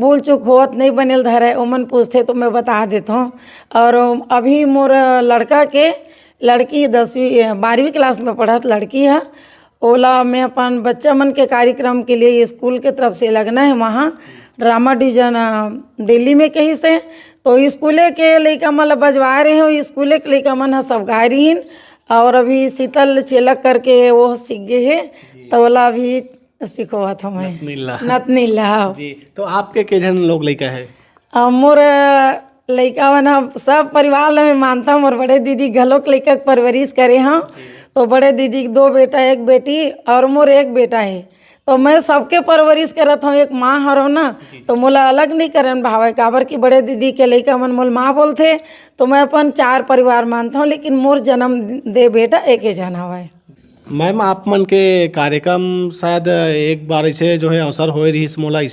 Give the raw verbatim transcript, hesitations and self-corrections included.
भूल चूक होवत नहीं बने ल धरय, ओमन पूछथे तो मैं बता देथों। और अभी मोर लड़का के, लड़की दसवीं, बारहवीं क्लास में पढ़त लड़की ह, ओला मैं अपन बच्चा मन के कार्यक्रम के लिए स्कूल के तरफ से लगना है वहाँ ड्रामा डिवीजन, अ, दिल्ली में कहीं से, तो स्कूले के लइका मन ला बजवाए रहे हो, स्कूले के लइका मन ह सब गाय रहीन। और अभी शीतल चेलक करके वो सीख गए है, तो ओला अभी सिखोवत हूँ मैं। नतनीला। नतनीला, हाँ। जी, तो आपके के झन लोग लइका है? अ, मोर लइका मन ह सब परिवार ल मैं मानता हूँ। मोर बड़े दीदी घलोक लइका के परवरिश करे हूँ, तो बड़े दीदी के दो बेटा, एक बेटी और मोर एक बेटा है। तो मैं सबके परवरिश करत हूँ, एक माँ हरो ना, तो मोला अलग नहीं करन भावे, काबर कि बड़े दीदी के लइका मन मोल माँ बोलथे, तो मैं अपन चार परिवार मानता हूँ, लेकिन मोर जन्म दे बेटा एक ही झन हवय। मैम, आप मन के कार्यक्रम शायद एक बार ऐसे जो है अवसर होए रहिस, मोला ऐसे